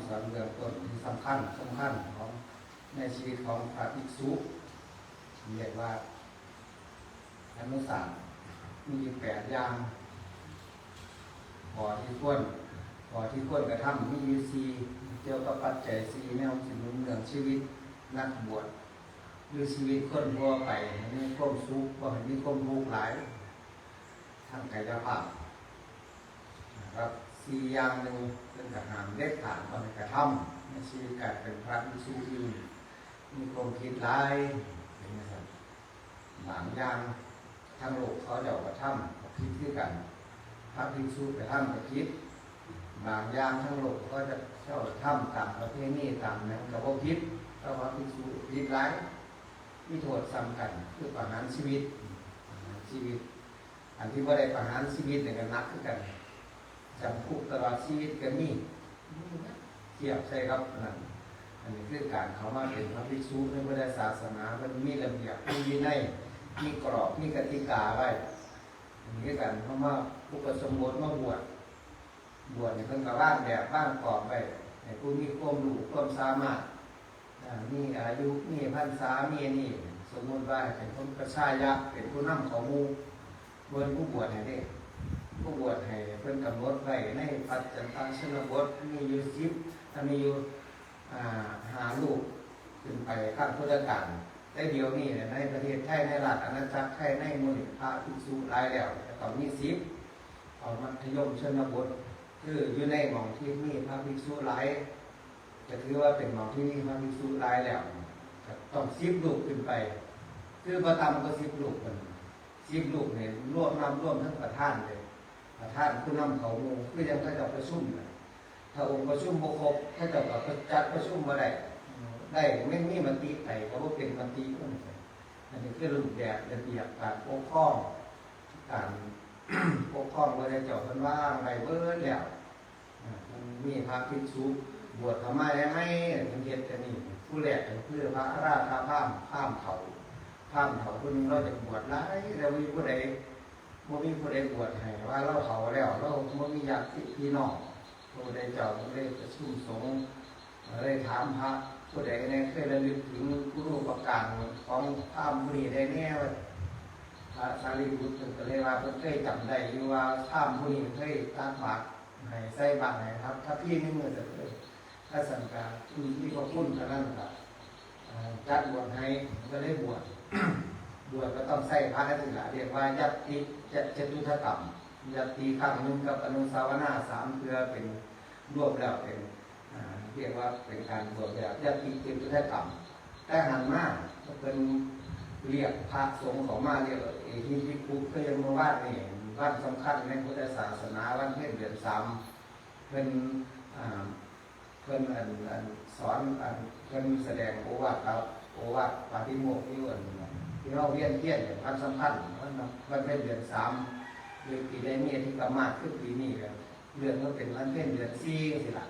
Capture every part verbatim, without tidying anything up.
สอนเบื้องต้นที่สำคัญสำคัญของในชีวิตของพระภิกษุ เรียกว่าอนุสาสน์ มีอยู่แปดอย่าง ข้อที่ควร ข้อที่ควรกระทำมีอยู่สี่ เกี่ยวกับปัจจัยสี่ แนวสิหนุนเรื่องชีวิตนักบวช หรือชีวิตคนทั่วไปให้มีความสุข บ่ให้มีความทุกข์หลาย ทางกายภาพ นะครับ สี่อย่างหนึ่งเพิ่นก็ห้ามเด็ดขาดบ่ให้กระทำ ในชีวิตการเป็นพระภิกษุอยู่ มีความผิดหลาย เป็นจั่งซั้น บางอย่างทางโลกเขาเจ้ากระทำก็ผิดคือกัน พระภิกษุกระทำก็ผิด บางอย่างทางโลกเขาเจ้ากระทำตามประเพณีตามหยังก็บ่ผิด แต่ว่าภิกษุผิดหลาย มีโทษซ้ำกัน คือประหารชีวิต ประหารชีวิต อันที่บ่ได้ประหารชีวิตนี่ก็หนักคือกัน จำคุกตลอดชีวิตก็มี เทียบใส่กับอันนั้น อันนี้คือการเข้ามาเป็นพระภิกษุในพุทธศาสนา มันมีระเบียบ มีวินัย มีกรอบ มีกติกาไว้ อันนี้คือการเข้ามาอุปสมบทมาบวช บวชนี่เพิ่นก็วางแบบวางกรอบไว้ ให้ผู้มีความรู้ความสามารถ อ่า มีอายุ มีพรรษา มีนี่ สมมุติว่าเป็นพระชายะ เป็นผู้นำของหมู่ เพิ่นผู้บวชให้เด้ ผู้บวชให้เพิ่นกำหนดไว้ในปัจจันตชนบท มีอยู่สิบ อันมีอยู่ อ่า ห้ารูปขึ้นไปครั้งพุทธกาล แต่เดี๋ยวนี้ในประเทศไทย ในราชอาณาจักรไทย ในหมู่นี้พระภิกษุหลายแล้ว แต่ต้องมีสิบ เอามัธยมชนบท คืออยู่ในหม่องที่มีพระภิกษุหลาย ก็ถือว่าเป็นหม่องที่มีพระภิกษุหลายแล้ว ก็ต้องสิบรูปขึ้นไป คือบ่ต่ำกว่าสิบรูปนั่น สิบรูปนี่รวม นับรวมทั้งประธานเลย ประธานผู้นำเขาหมู่ คือยังเขาเจ้าประชุมน่ะ ถ้าองค์ประชุมบ่ครบ เขาเจ้าก็จัดประชุมบ่ได้ ได้แม่นมีมติไปก็บ่เป็นมติ อันนี้คือรูปแบบระเบียบการปกครอง การปกครองพระเจ้าเพิ่นวางไว้เบิดแล้ว อ่า มันมีพระภิกษุบวชเข้ามาแล้วไหม มันเฮ็ดอันนี้ ผู้แรกก็คือพระราชาพราหมณ์ พราหมณ์เฒ่า พราหมณ์เฒ่าผู้หนึ่ง เราจะบวชหลาย แล้วมีผู้ใด บ่มีผู้ใดบวชให้ ว่าเราเฒ่าแล้ว เราบ่มีญาติพี่น้อง พระพุทธเจ้าก็เลยประชุมสงฆ์ เลยถามพระผู้ใดแน่เคยระลึกถึงคุณูปการของพราหมณ์ผู้นี้ได้แน่ ว่าพระสารีบุตรเพิ่นก็เลยว่าเพิ่นเคยจำได้อยู่ว่าพราหมณ์ผู้นี้เคยตักบาตรให้ ใส่บาตรให้ครับ ถ้าพี่ในมือจะเคย ถ้าสันกามีพระคุณเท่านั้นก็ อ่า จัดบวชให้ ก็เลยบวช บวชก็ต้องใส่พระนั่นสิล่ะ เรียกว่ายัตติจตุตถกรรม ยัตติครั้งหนึ่งกับอนุสาวนาสามเทื่อ เป็นรวมแล้วเป็น อ่า เรียกว่าเป็นการบวชแบบยัตติจตุตถกรรม แต่หันมาเพิ่นเรียกพระสงฆ์เข้ามา เรียกเอหิภิกขุ คือยังเมื่อวานนี่ วันสำคัญในพุทธศาสนา วันเพ็ญเดือนสาม เพิ่น อ่า เพิ่นอัน อันสอน อันเพิ่นแสดงโอวาทครับ โอวาทปาฏิโมกข์อยู่ อันที่เราเวียนเทียนเนี่ย วันสำคัญ วัน วันเพ็ญเดือนสาม หรือปีใดมีอธิกมาสคือปีนี้ก็เลื่อนมาเป็นวันเพ็ญเดือนสี่สิล่ะ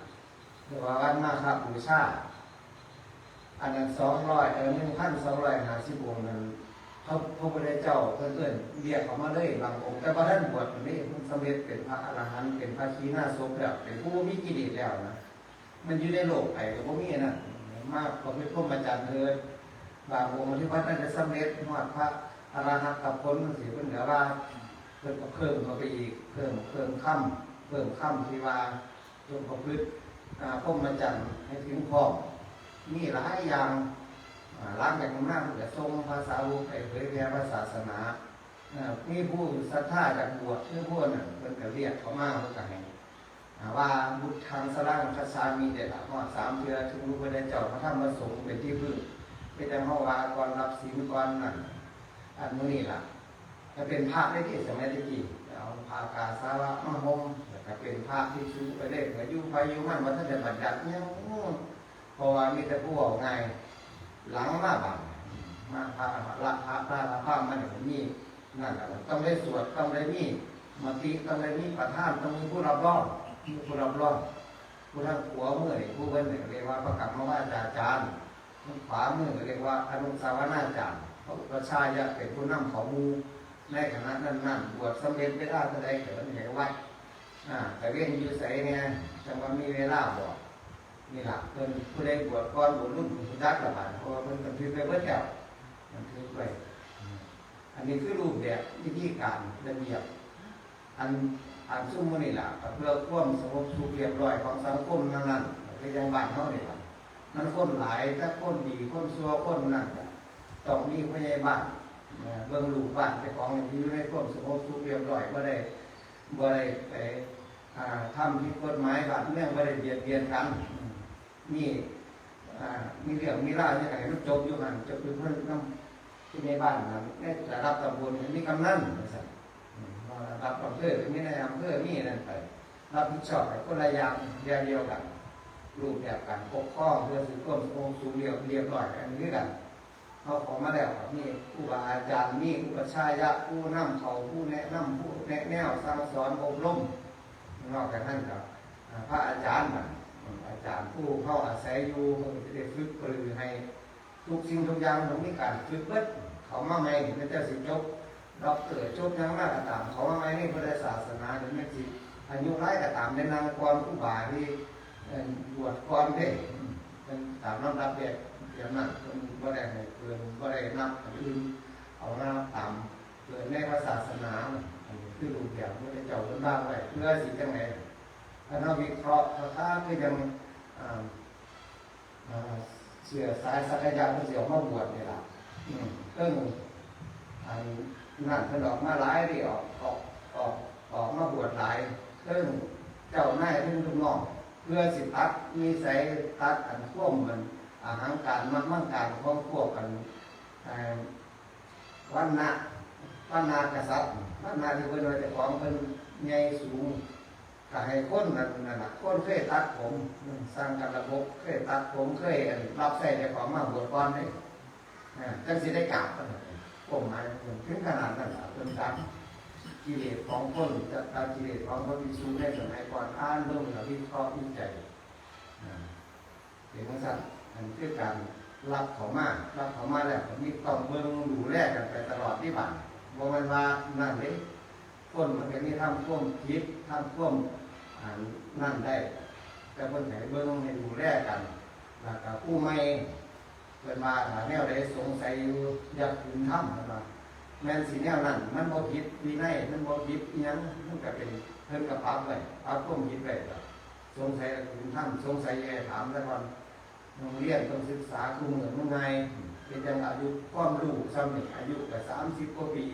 หรือว่าวันมาฆบูชา อันนั้นสองร้อย เอ่อ หนึ่งพันสองร้อยห้าสิบองค์นั้น พระ พระพุทธเจ้าเพิ่นเอิ้นเรียกเขามาเลย บางองค์ แต่บ่ทันบวชนี่ เพิ่นสำเร็จเป็นพระอรหันต์ เป็นพระขีณาสพแล้ว เป็นผู้บ่มีกิเลสแล้วนะ มันอยู่ในโลกไผก็บ่มีอันนั้น มาประพฤติพรหมจรรย์เถิด บางองค์ที่ว่าท่านได้สำเร็จฮอดพระอรหัตผลจั่งซี้ เพิ่นก็ว่า เพิ่นก็เพิ่มเข้าไปอีก เพิ่ม เพิ่มคำ เพิ่มคำที่ว่า จงประพฤติ อ่า พรหมจรรย์ให้ถึงพร้อม มีหลายอย่าง อ่า หลังจากนั้นมาเพิ่นก็ส่งพระสาวกไปเผยแผ่พระศาสนา อ่า มีผู้ศรัทธาอยากบวช คือผู้นั้น เพิ่นก็เรียกเข้ามา เพิ่นก็ให้ อ่า ว่า พุทธังสรณังคัจฉามิ ได้ละฮอดสามเทื่อ ถึงพระพุทธเจ้า พระธรรม พระสงฆ์เป็นที่พึ่ง เป็นแต่เฮาว่าก่อนรับศีลก่อนนั่น อันมื้อนี้ล่ะ ก็เป็นพระได้ที่สมัยตะกี้ เอาผ้ากาสาวะมาห่ม แล้วก็เป็นพระภิกษุไปเลย ก็อยู่ไผอยู่มัน บ่ทันได้บัญญัติอิหยัง เพราะว่ามีแต่ผู้เว้าง่าย หลังมาบัด มาพระ พระ พระ พระ พระ พระ มันก็มี นั่นแหละ ต้องได้สวด ต้องได้มีมติ ต้องได้มีประธาน ต้องมีผู้รับรอง มีผู้รับรอง ผู้ทางขวามือนี่ ผู้เพิ่นนี่เรียกว่าพระกรรมวาจาจารย์ ทางขวามือก็เรียกว่าอนุสาวนาจารย์ พระอุปัชฌายะเป็นผู้นำของหมู่ ในขณะนั้นๆ บวชสำเร็จเวลาเท่าใดก็เพิ่นให้ไว้ อ่า ตะเวนอยู่ไสแน่ จังว่ามีเวลาบอก นี่ล่ะ เพิ่นผู้ใดบวชก่อนบวชรุ่น เพิ่นรู้จักละบาด เพราะว่าเพิ่นบันทึกไว้เบิดแล้ว บันทึกไว้ อืม อันนี้คือรูปแบบวิธีการระเบียบ อัน อันซุมมื้อนี่ล่ะ ก็เพื่อความสงบสุขเรียบร้อยของสังคมทั้งนั้น ก็คืออย่างบ้านเฮานี่ล่ะ มันคนหลาย จักคนดี คนชั่ว คนนั่นก็ต้องมีผู้ใหญ่บ้าน เอ่อ เบิ่งลูกบ้านเจ้าของนี่อยู่ในความสงบสุขเรียบร้อย บ่ได้ บ่ได้ไป อ่า ทำผิดกฎหมาย บ้านเมืองบ่ได้เบียดเบียนกัน อืม มี อ่า มีเรื่องมีราวหยังก็ให้มันจบอยู่หั่น จบอยู่เพิ่นนำผู้ใหญ่บ้านนั่น ในระดับตำบลมีกำนันว่าซั่น อืม ระดับอำเภอก็มีนายอำเภอ มีนั่นไป รับผิดชอบให้คนละอย่าง อย่างเดียวกัน รูปแบบการปกครองเพื่อสิความสงบสุขเรียบ เรียบร้อย อันนี้คือกัน เฮาเข้ามาแล้วก็มีครูบาอาจารย์ มีอุปัชฌายะ ผู้นำเข้า ผู้แนะนำ ผู้แนะแนว สั่งสอน อบรม นอกจากนั้นก็ อ่า พระอาจารย์น่ะ อืม อาจารย์ผู้เฮาอาศัยอยู่ เพิ่นก็สิได้ฝึกปรือให้ ทุกสิ่งทุกอย่างต้องมีการฝึกเบิด เข้ามาใหม่นี่มันจะสิจบด็อกเตอร์ จบหยังมาก็ตาม เข้ามาใหม่ในพุทธศาสนานี่มันสิอายุหลายก็ตาม ได้นั่งก่อนครูบาที่ เอ่อ บวชก่อนเด้ อืม เป็นตามลำดับแบบ แบบนั้น เพิ่นบ่ได้ให้เกิน บ่ได้นับอันอื่น เอามาตามเกินในพระศาสนา อันนี้คือรูปแบบพระพุทธเจ้าเพิ่นวางไว้ เพื่อสิจั่งใด ถ้าเราวิเคราะห์ ถ้าคือยัง อ่า อ่า เชื้อสายสักยะเพิ่นสิออกมาบวชนี่ล่ะ อืม เพิ่น อันนั้นเพิ่นออกมาหลายเด้ ออก ออก ออก ออกมาบวชหลาย เพิ่นเจ้านาย เพิ่นลูกน้อง เพื่อสิตัดนิสัย ตัดอันความมัน อาหังการ มักมังการของพวกกัน เอ่อ วรรณะ วรรณะกษัตริย์ วรรณะที่เพิ่นว่าเจ้าของเพิ่นใหญ่สูง ก็ให้คนนั่น นั่นน่ะ คนเคยตัดผม อืม สร้างกันระบบ เคยตัดผม เคย อัน รับใช้เจ้าของมาบวชก่อนเด้ อ่า จั่งสิได้กราบเพิ่นน่ะ ความหมายเพิ่นถึงขนาดนั้นล่ะ เพิ่นตัดกิเลสของคน จะตัดกิเลสของพระภิกษุในสมัยก่อน อ่านเบิ่งแล้ววิเคราะห์วิจัย อ่า เป็นจั่งซั่น อันคือการรับเข้ามา รับเข้ามาแล้วก็มีต้องเบิ่งดูแลกันไปตลอดที่บ้าน บ่แม่นว่านั่นเด้ คนมันก็มีทำความผิด ทำความ อันนั้นได้ แต่เพิ่นให้เบิ่งให้ดูแลกัน แล้วก็ผู้ใหม่ เพิ่นว่าถ้าแนวใดสงสัยอยู่ อย่าขืนทำ เพิ่นว่า แม่นสิแนวนั้น มันบ่ผิดวินัย มันบ่ผิดอิหยัง มันก็เป็น เพิ่นก็ปรับไว้ ปรับความผิดไว้ สงสัยก็ขืนทำ สงสัยอย่าให้ถามซะก่อน โรงเรียนต้องศึกษาคู่มื้อมันง่าย เป็นจั่งอายุความรู้ส่ำนี้ อายุก็สามสิบกว่าปี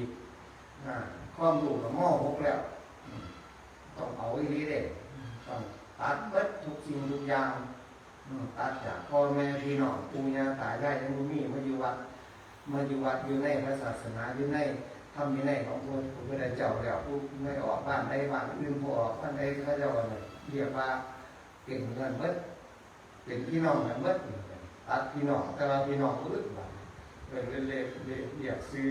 อ่า ความรู้ก็ ม.หก แล้ว อืม ต้องเอาอีหลีเด้ ต้องตัดเบิดทุกสิ่งทุกอย่าง อืม ตัดจากพ่อแม่พี่น้อง ปู่ย่าตายายยังบ่มี มาอยู่วัด มาอยู่วัด อยู่ในพระศาสนา อยู่ในธรรมวินัยของพระพุทธเจ้าแล้ว ผู้ไม่ออกบ้านใดบ้านอื่น ผู้ออกบ้านใด เขาเจ้าว่าเรียกว่าเป็นนั่นเบิด เป็นพี่น้องกันเบิด ตัดพี่น้อง แต่ว่าพี่น้องบ่อึดบาด เพิ่นเลยเรียก เรียก เรียกชื่อ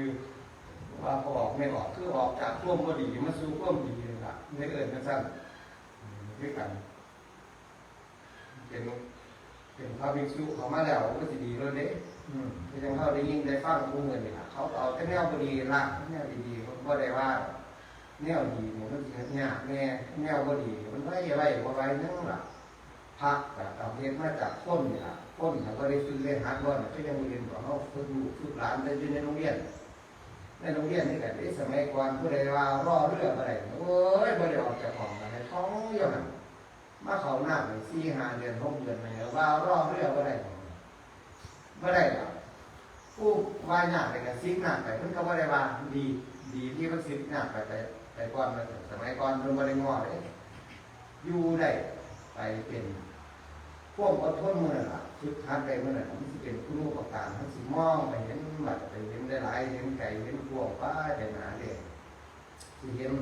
ว่าพ่อออกแม่ออก คือออกจากความบ่ดีมาสู่ความดีนั่นล่ะ เลยเอิ้นจั่งซั่น อืม คือกัน เป็น เป็นพระภิกษุเข้ามาแล้ว มันก็สิดีโลดเด้ อืม คือจั่งเฮาได้ยินได้ฟังทุกมื้อนี่ล่ะ เขาก็เอาแต่แนวบ่ดีละ แนวดีๆ เพิ่นบ่ได้ว่า แนวดีนี่มันสิยากแน่ แนวบ่ดีมันไว้ไว้บ่ไว้หยังล่ะ พระก็เอาเฮ็ดมาจากคนนี่ล่ะ คนถ้าบ่ได้ฝึกได้หัดบ่น่ะ ก็ยังบ่เห็นว่าเฮาฝึกลูกฝึกหลานได้อยู่ในโรงเรียน ในโรงเรียนนี่ก็เด้ สมัยก่อนผู้ใดว่ารอเรือบ่ได้ โอ้ย บ่ได้ออกจากห้องกันเลย ท้องอยู่หั่น มาเข้าน้ำนี่สี่ห้าเดือน หกเดือนนี่ว่ารอเรือบ่ได้ บ่ได้ดอก ผู้ว่ายากนี่ก็สิกน้ำไป มันก็บ่ได้ว่าดี ดีที่มันสิกน้ำไป ไป ไปก่อน สมัยก่อนมันบ่ได้ง้อเด้ อยู่ได้ ไปเป็น ความอดทนมื้อนั้นล่ะ ฝึกหัดได้มื้อนั้นล่ะ มันสิเป็นคุณูปการ มันสิมองไปเห็นวัด ไปเห็นได้หลาย เห็นไกล เห็นกว้าง ไป ไปหนาเด้ สิเห็น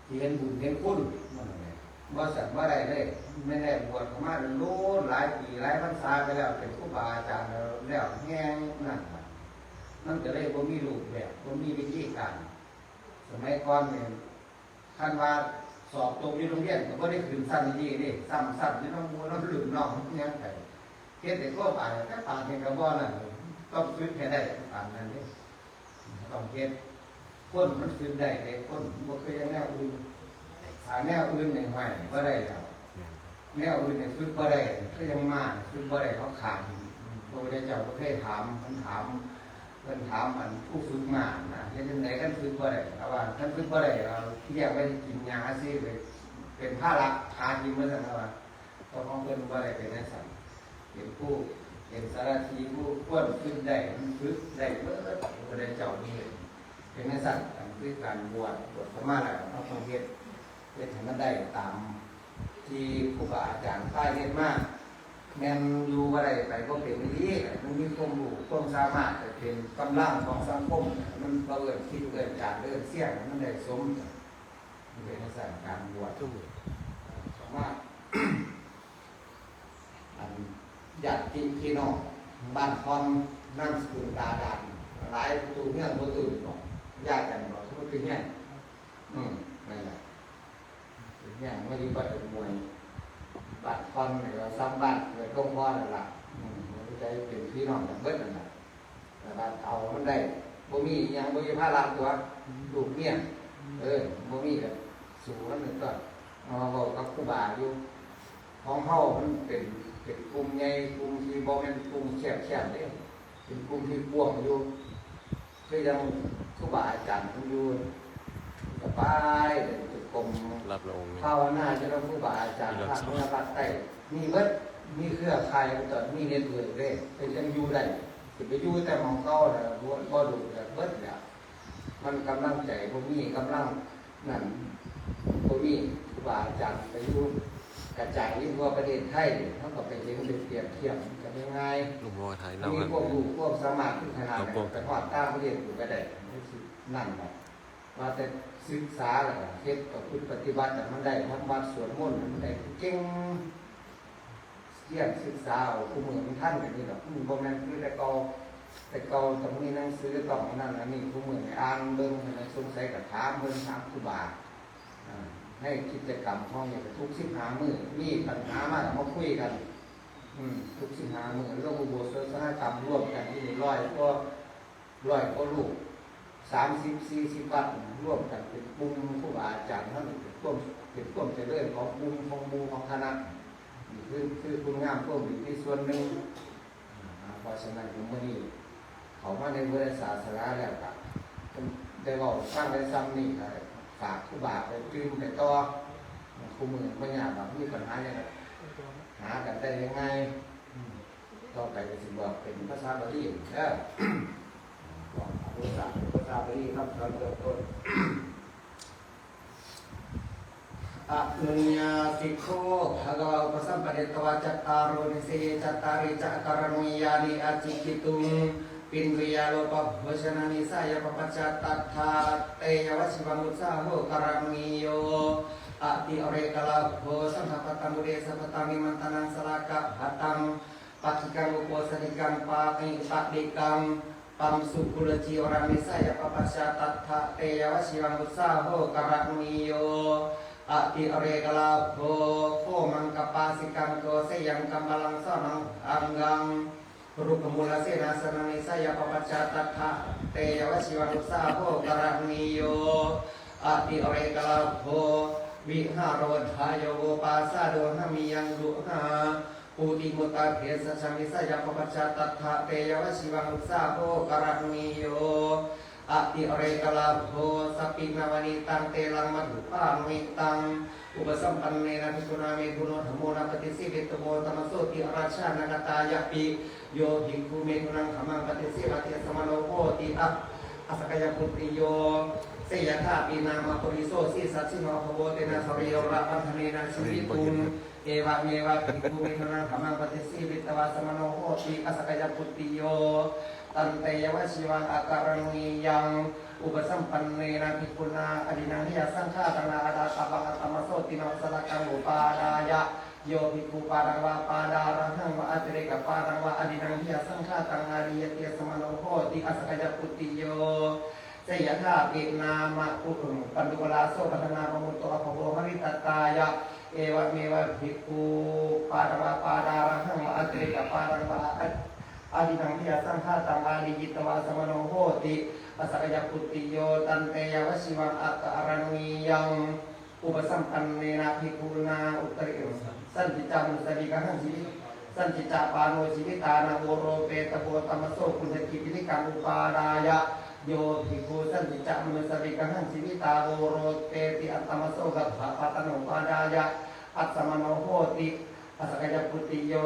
สิเห็นบุญเห็นคุณ มันนั่นแหละ บ่สั่นบ่ได้เลย แม่นแน่บวชเข้ามาโดนหลายปีหลายพรรษาไปแล้ว เป็นครูบาอาจารย์แล้ว แล้วแฮงนั่นล่ะ มันก็เลยบ่มีรูปแบบ บ่มีวิธีการ สมัยก่อนนี่ คันว่าสอบตกอยู่โรงเรียนก็บ่ได้ขึ้นชั้นดีเด้ ซ้ำชั้นอยู่นำหมู่นำรุ่นน้องยังไป เฮ็ดให้ครัวบาด แต่ปานนี้ก็บ่นั่น ต้องฝึกให้ได้ปานนั้นเด้ ต้องเฮ็ด คนมันฝึกได้เด้ คนมันบ่คืออย่างแนวอื่น ถ้าแนวอื่นนี่ ห้วย บ่ได้แล้ว แม่นครับ แนวอื่นเนี่ยฝึกบ่ได้ คือยังมาฝึกบ่ได้ เขาขาด พระพุทธเจ้าก็เคยถาม เพิ่นถาม เพิ่นถามอันผู้ฝึกมานะ เฮ็ดจั่งใด๋คันฝึกบ่ได้ แต่ว่าคันฝึกบ่ได้ เอาเลี้ยงไว้กินหญ้าซื่อ เป็น เป็นภาระหากินเบิดซั่น แต่ว่า ตัวของเพิ่นบ่ได้เป็นจั่งซั่น เป็นผู้ เป็นสารถี ผู้ควรฝึกได้ มันฝึกได้เบิด พระพุทธเจ้ามี เป็นจั่งซั่น อันคือการบวช บวชเข้ามาแล้ว เราต้องเฮ็ด เฮ็ดให้มันได้ตามที่ครูบาอาจารย์พาเฮ็ดมา แม่นอยู่บ่ได้ไปบ่เป็นอีหลี มันมีความรู้ ความสามารถ แต่เป็นกำลังของสังคม มันบ่เอิ้นคิด เอิ้นจาน เอิ้นเสี้ยง มันได้สม มันเป็นจั่งซั่น การบวช คือมื้อ เข้ามา อันญาติพี่น้องบ้านคอน นามสกุลตาดาน หลายประตูเมืองประตูนี่บอก ญาติกันบอก คือมันเป็นเฮียน อืม นั่นแหละ เป็นเฮียน ไม่ได้ว่าเป็นมวย บ้านคอนเนี่ย เราซ้ำบ้าน เกิดลงพ่อนั่นล่ะ อืม มันก็จะเป็นพี่น้องกันเบิดนั่นแหละ แต่ว่าเอามันได้ บ่มีอิหยัง บ่มีภาระตัว ลูกเมีย เออ บ่มีก็สู้มันนั่นตัว เอา เว้ากับครูบาอยู่ ของเฮามันเป็น เป็นกลุ่มใหญ่ กลุ่มที่บ่แม่นกลุ่มแคบๆเด้ เป็นกลุ่มที่กว้างอยู่ คือยังครูบาอาจารย์เพิ่นอยู่ สบายเลย เป็นกลม รับพระองค์ ภาวนาอยู่นำครูบาอาจารย์ ภาคเหนือภาคใต้ มีเบิด มีเครือข่าย ตอนมีเน็ตเวิร์กเด้ เป็นจั่งอยู่ได้ สิไปอยู่แต่หม่องเก่าน่ะ บ่ บ่ดูแล้ว เบิดแล้ว มันกำลังใจบ่มี กำลังนั่นบ่มี ครูบาอาจารย์ไปอยู่กระจายอยู่ทั่วประเทศไทย เฮาก็ไปเห็น ไปเปรียบเทียบ มันก็ง่ายๆ หลวงพ่อถ่าย มี เนาะครับ ความรู้ความสามารถอยู่ขนาดนั้น หลวงพ่อ ไปฮอดต่างประเทศพู้นก็ได้ นั่นแหละ ว่าแต่ศึกษาแล้วก็เฮ็ดประพฤติปฏิบัติให้มันได้ ทำวัตรสวดมนต์ให้มันได้เก่ง เรียนศึกษาเอา คู่มื้อมันทันกันอยู่ดอก มันบ่แม่นคือแต่เก่า แต่เก่าต้องมีหนังสือ ต้องอันนั้นอันนี้ คู่มื้อนี่อ่านเบิ่ง อันใดสงสัยก็ถามเพิ่น ถามครูบา อ่า ในกิจกรรมของนี่ก็ทุกสิบห้ามื้อ มีปัญหามาก็มาคุยกัน อืม ทุกสิบห้ามื้อ ลงอุโบสถสังฆกรรมร่วมกันอยู่นี่ร้อยกว่า ร้อยกว่ารูป สามสิบ สี่สิบวัด ร่วมกันเป็นกลุ่มครูบาอาจารย์ เฮานี่เป็นความ เป็นความเจริญของกลุ่ม ของหมู่ ของคณะ นี่คือ คือคุณงามความดีที่ส่วนหนึ่ง อ่า เพราะฉะนั้นมื้อนี้เข้ามาในพุทธศาสนาแล้วก็ได้เว้าฟังได้ซ้ำนี่ก็ฝากครูบาไปตื่นไปต่อ คู่มื้อบ่ยากดอก มีปัญหาหยังก็หากันได้ง่ายๆ อืม ต่อไปก็สิบอกเป็นภาษาบาลีเด้อ บอกภาษา ภาษาบาลีคำสอนเบื้องต้น อะ Āyasmanto bhagavā ภะคะวา อุปสัมปะเทตวา จัตตาโร เณ เสยเย จัตตาริ จักขัง คารัณวียานิ อะจิกขิตุง ปิณฑียาโลปะโภชะนะ นิสสะยะปะปัจจา ตัฏฐา เตยะวะ ชีวัง อุตสาโห กะรัณวีโย อะติเรกะลาโภ สังฆะปะทัง ปุเรสะปะทัง นิมันตะนัง สะลากะปะทัง ปักขิกัง อุโปสะถิกัง ปาติปะติกัง ปังสุกุลจีวรัง นิสสะยะปะปัจจา ตัฏฐา เตยะวะ ชีวัง อุตสาโห กะรัณวีโย อะติเรกะลาโภ โคมังกะปาสิกัง โกเสยัง กัมมะลัง สะวะนะ อังกัง รุกขะมูละเสนาสะนัง นิสสะยะปะปัจจา ตัฏฐา เตยะวะ ชีวัง อุตสาโห กะรัณวีโย อะติเรกะลาโภ วิหาโร ทาโย โวปาสาโด หะมียัง ดุหา ปูติมุตตาเภสัชชัง นิสสะยะปะปัจจา ตัฏฐา เตยะวะ ชีวัง อุตสาโห กะรัณวีโย อะติเรกะลาโภ สะปินะวะนิตัง เตลัง มัทธุปาณวิตัง อุปสัมปันเนนะ ภิกขุนา เมถุโน ธัมโม นะ ปะติสีวิตโต โมตมะโสติ อะรัจฉานะกะตายะปิ โย ภิกขุ เมถุนัง ธัมมัง ปะติสีวะติ อะสะมะโน โหติ อะ อะสักกะยะปุตติโย เสยถาปิ นามะปุริโส สีสัชชิโน อะภะโว เตนะ สะรีระวันทะเนนะ ชีวิตุง เอวะเมวะ ภิกขุ เมถุนัง ธัมมัง ปะติสีวิตวะ อะสะมะโน โหติ อะสักกะยะปุตติโย ตันเตยะวะ ชีวัง อะกะรัณวียัง อุปสัมปันเนนะ ภิกขุนา อะดินัง หิยะสังฆาตัง นาอะดาตะปัง อะตะมะโสติโน สะละกัง อุปาทายะ โย ภิกขุ ปาณังวะ ปาณาระหังวะ อะติเรกะปาณังวะ อะดินัง หิยะสังฆาตัง อาทิยะติ อะสะมะโน โหติ อะสักกะยะปุตติโย เสยถาปิ นามะปุ ปันดุปะลาโส ปะทะนาปะมุตโต อะภะโว หะริตะตายะ เอวะเมวะ ภิกขุ ปาณังวะ ปาณาระหังวะ อะติเรกะปาณังวะ อะ อะดินัง หิยะสังฆาตัง อาทิยะติ อะสะมะโน โหติ อะสักกะยะปุตติโย ตันเตยะวะ ชีวัง อะกะรัณวียัง Upasampannena bhikkhunā uttariṃ sañcicca manussaviggahaṃ jīvi- sañcicca pāṇo jīvitā navū rūpetabbo tammaso puññakīpilikaṃ upādāya. Yo bhikkhu sañcicca manussaviggahaṃ jīvitā vū rūpeti tammaso gabbhapātanam upādāya asamaṇo hoti asakyaputtiyo.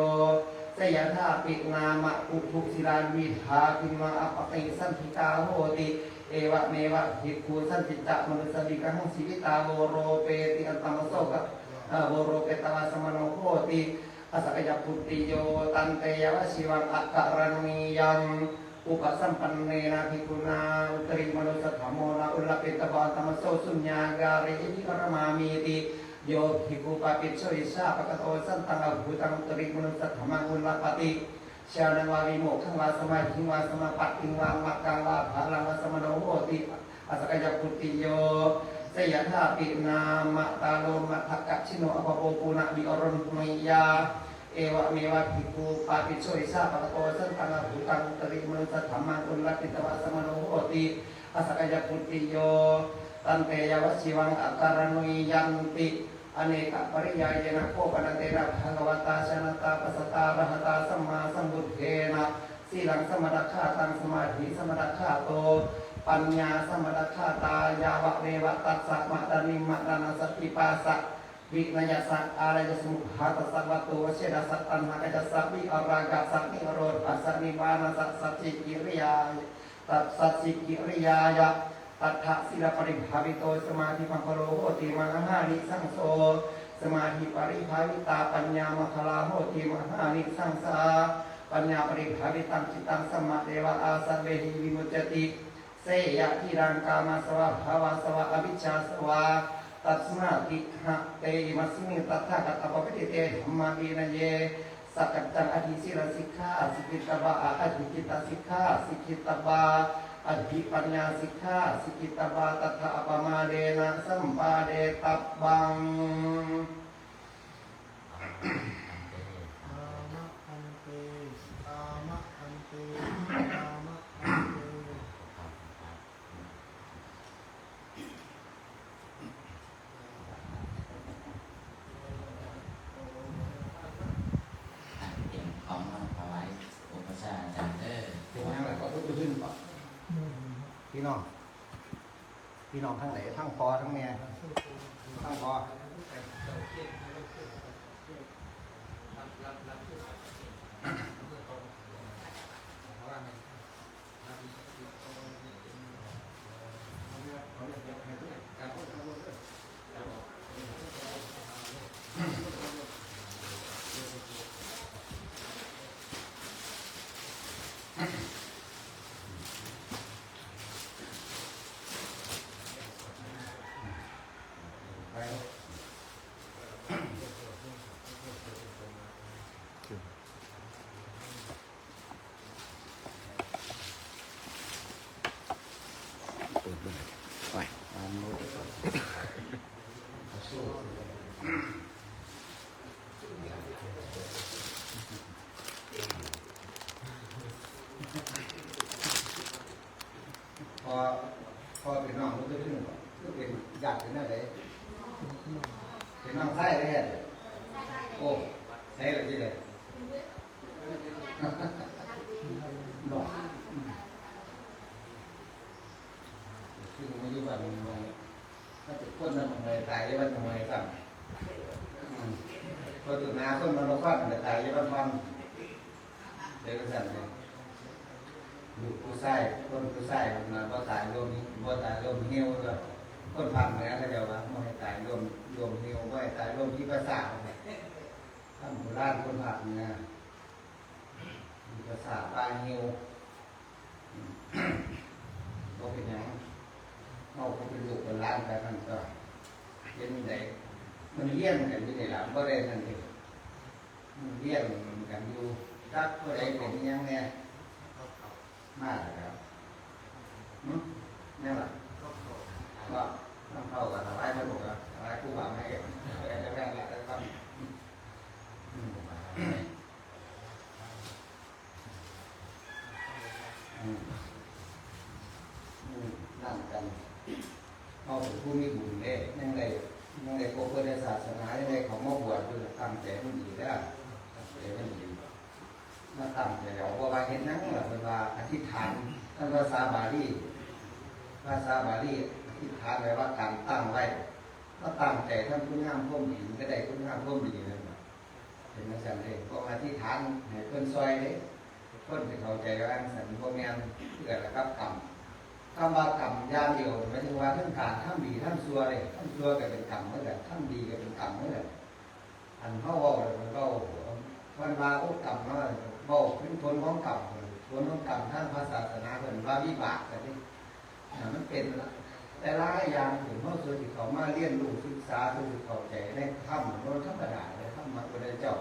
Seyyathāpi nāma puthū sīlā dvividhā bhinnā appaṭisaṅkhikā hoti. Evameva bhikkhu sañcicca manussaviggahaṃ jīvitā vū rūpeti tammaso ga- vū rūpetvā samaṇo hoti asakyaputtiyo. Tanteyyaṃ vajjīvaṃ akaraṇīyaṃ. Upasampannena bhikkhunā uttarimanussadhammo na ullapitabbā tammaso suññāgāre viharamāmīti. Yo bhikkhu pāpiccho icchāpakato santaṃ abhūtaṃ uttarimanussadhammaṃ ullapati, jhānaṃ vā vimokkhaṃ vā samādhiṃ vā samāpattiṃ vā maggaṃ vā phalaṃ vā samaṇo hoti asakyaputtiyo. Seyyathāpi nāma tārumattha kaṭhino abhabbo puna viaruṇhiyā. Evameva bhikkhu pāpiccho icchāpakato santaṃ abhūtaṃ uttarimanussadhammaṃ ullapitvā samaṇo hoti asakyaputtiyo. Tanteyyaṃ vajjīvaṃ akaraṇīyanti. Anekapariyāyena kho pana tena bhagavatā jānatā passatā arahatā sammāsambuddhena sīlaṃ samadakkhattaṃ samādhi samadakkhato paññā samadakkhattā yāvameva tassa matanimmānanassa vipassa vinayassa ālāyassa mukhātassa vatthuvaccedassa taṇhākāyassa virāgassa nirodhassa nibbānassa sacchikiriyāya sacchikiriyāya. Tattha sīlaparibhāvito samādhimaggalo hoti mahānisaṃso. Samādhiparibhāvitā paññāmaggalā hoti mahānisaṃsā. Paññāparibhāvitaṃ cittaṃ sammadeva āsavebhi vimuccati. Seyyathīdaṃ kāmasāvā bhavasāvā avijjāsāvā. Tasmā tiṭṭhate imasmiṃ tathāgatappaṭipaṭitate dhammavinaye. Sakkaccaṃ atthi sīlasikkhā sikkhitabba, aatthi cittasikkhā sikkhitabba, atthi paññāsikkhā sikkhitabba, tattha appamādena sampādettabbaṃ. Āma bhante, āma bhante, āma bhante. เตรียมของมาถวายอุปัชฌาย์อาจารย์เด้อ เป็นหยังล่ะ ขอทุกข์ขึ้นก่อน พี่น้อง พี่น้องทั้งไหน ทั้งพ่อทั้งแม่ ทั้งพ่อ เปิดเบิ่ง ไป ตามโน้ตไปก่อน พอ พอเป็นน้องมันก็ขึ้นก่อน ก็เป็นญาติกันนั่นเลย เป็นน้องชายแท้ๆ โอ้ ใช่ละที่เลย บอก อืม คือมาอยู่บ้านเมือง ถ้าเป็นคนนั้นมันเลยตายอยู่บ้านเมืองซ้ำ อืม คนตัวหนาคนมันละครมันก็ตายอยู่บ้านมัน เดี๋ยวก็สั่นเลย ลูกผู้ชาย คนผู้ชายมันมาบ่ตายลม บ่ตายลมเหี่ยวก็ คนภาคเหนือเขาเจ้าว่าบ่ให้ตายลม ลมเหี่ยว บ่ให้ตายลมผีประสาท คำโบราณคนภาคเหนือ มีภาษาป่าหิว อืม บ่เป็นหยัง เฮาก็เป็นลูกเป็นหลานกันนั่นก็ เป็นจั่งใด มันเรียนกันอยู่นี่ล่ะ บ่ได้นั่นเด้ มันเรียนกันอยู่ จักผู้ใดเป็นอิหยังแน่ มาแล้วครับ หึ แนวล่ะ ก็ต้องเข้ากับถวายพระสงฆ์ครับ ถวายครูบาไม่เก็บ แล้วก็แล้วก็ อืม อืม อืม นั่นกัน เฮาเป็นผู้มีบุญเด้ ยังได้ ยังได้พบพุทธศาสนา ยังได้เข้ามาบวชอยู่ ตั้งใจมันดีแล้ว ตั้งใจมันดี มาตั้งใจเอา บ่ว่าเฮ็ดหยังล่ะ เพิ่นว่าอธิษฐาน ท่านภาษาบาลี ภาษาบาลี อธิษฐานแปลว่าการตั้งไว้ ถ้าตั้งใจทำคุณงามความดี มันก็ได้คุณงามความดีนั่นแหละ เป็นจังซั่นเด้ ต้องอธิษฐานให้เพิ่นซอยเด้ คนสิเข้าใจว่าจังซั่น บ่แม่น คือกันล่ะกับกรรม คำว่ากรรมอย่างเดียว หมายถึงว่าทั้งการทำดีทำชั่วเด้ ทำชั่วก็เป็นกรรมเหมือนกัน ทำดีก็เป็นกรรมเหมือนกัน อันเฮาเว้าแล้วมันเว้า เพิ่นว่า โอ้ กรรมเนาะ เว้าถึงผลของกรรม ผลของกรรมทางพระศาสนาเพิ่นว่าวิบาก อันนี้ อ่า มันเป็นหลายๆอย่าง ถึงเฮาสิเข้ามาเรียนรู้ศึกษา สิเข้าใจในธรรม มันบ่ธรรมดาเลย ธรรมะพระพุทธเจ้า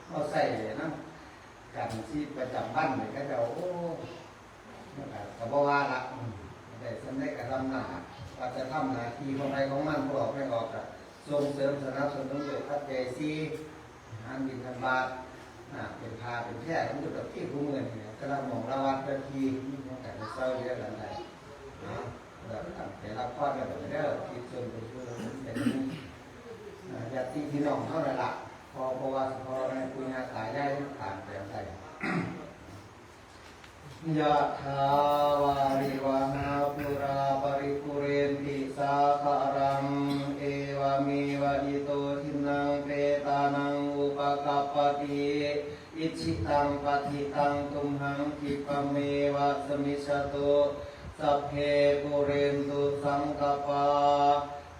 เฮาใช้นำกันชีวิตประจำวันนี่ เขาเจ้า โอ้ มันก็ ก็บ่ว่าละ อืม ได้ส่ำใดก็ส่ำนั้น ว่าจะทำหน้าที่ของไผของมัน บ่ออกไม่ออกก็ส่งเสริมสนับสนุนด้วยปัจจัยสี่ อาหารบิณฑบาต อ่า เป็นผ้าเป็นแพร มันอยู่กับที่ผู้เมืองนี่แหละ แต่ละหม่องละวัดละที่ มันก็จะเซาเหลือกันได้ เนาะ แล้วตั้งใจรับพรแล้วก็เด้อ คิดส่วนบุญส่วนกุศลเป็นหมู่ อ่า ญาติพี่น้องเฮานั่นล่ะ เพราะ เพราะว่าเฉพาะแม่ปู่ย่าตายายตามแต่ได้ ยะถาวาริวหาปูราปริปูเรนติสาคารัง เอวะเมวะอิโตทินังเปตานังอุปกัปปติ อิจฉิตังปัตถิตังตุมหังคิปะเมวะสมิชชตุ สัพเพปูเรนตุสังกปา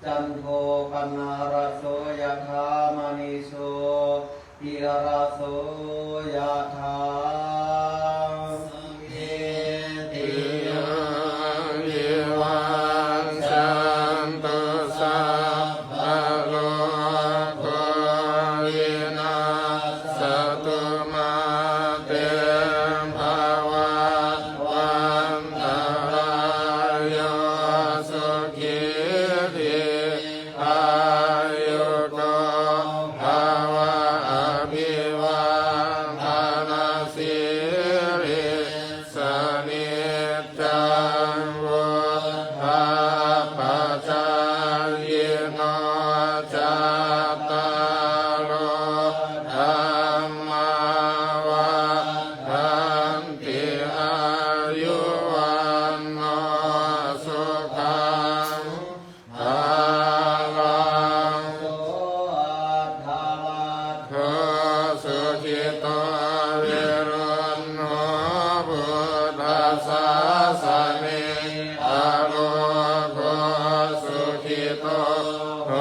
จันโทปนารโสยะถามณิโชติรโสยะถา สัพพิติโยวิวัชชันตุสัพพะโรโควินัสสตุมาเตภวัตวันตรายโยสุขีทีอายุโกภะวะอภิวาทานาสีลิสสะนิจจังวุฑฒาปะจายิโน จัตตาโรธัมมาวัฑฒันติ อายุวัณโณสุขัง พะลัง โสอัตถะวัตโถ สุขิโต วิรุณโณ พุทธสาสะเน อะโรโก สุขิโต โห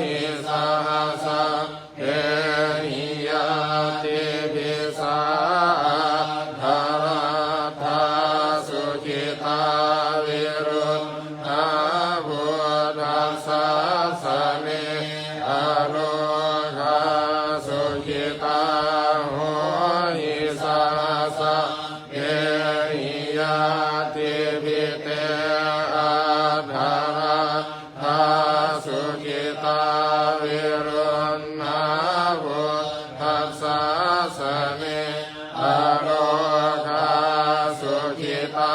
หิ สะหัสสะ เปหิ ญาติปิสสะ อัตถะรัตถา สุขิตา วิรุณณา พุทธสาสะเน อะโรคา สุขิตา โหหิ สะหัสสะ เปหิ ญาติปิเต อัตถะรัตถา สุขิตา วิรุณณา พุทธสาสะเน อะโรคา สุขิตา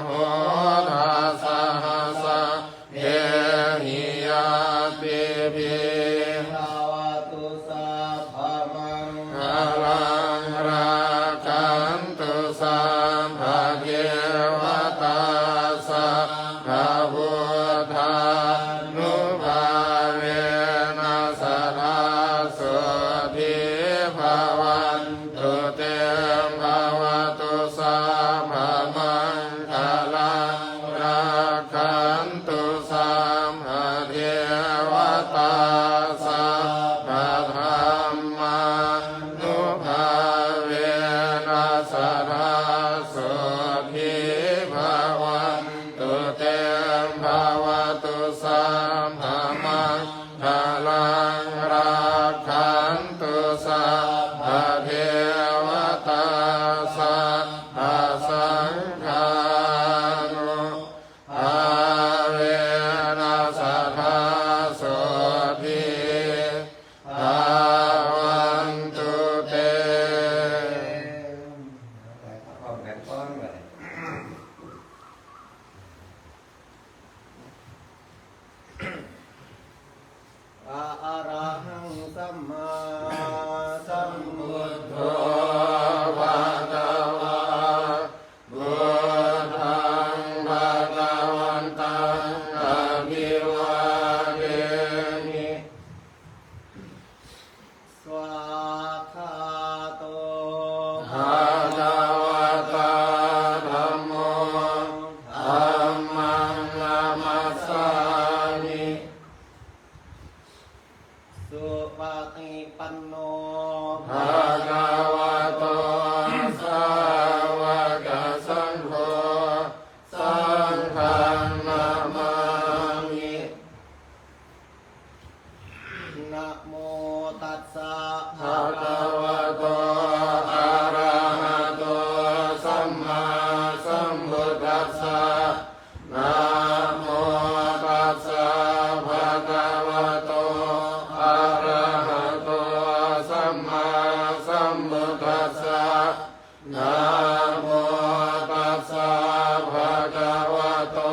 โหทา สะหัสสะ เปหิ ญาติปิ ภะวะตุ สัพพะมังคะลัง รักขันตุ สัพพะเทวะตา สัพพะพุทธานุภาเวนะ สะทา โส ธี ภะวันตุเต ภะวะตุ สัพพะมังคะลัง รักขันตุ สัพพะเทวะตา สัพพะธัมมานุภาเวนะ สะทา โส ธี ภะวันตุเต Abhivādemi. Svākkhāto bhagavatā dhammo, dhammaṃ namassāmi. Supaṭipanno bhagavato sāvakasaṅgho, saṅghaṃ namāmi. Namo tassa bhagavato arahato sammāsambuddhassa. Namo tassa bhagavato arahato sammāsambuddhassa. Namo tassa bhagavato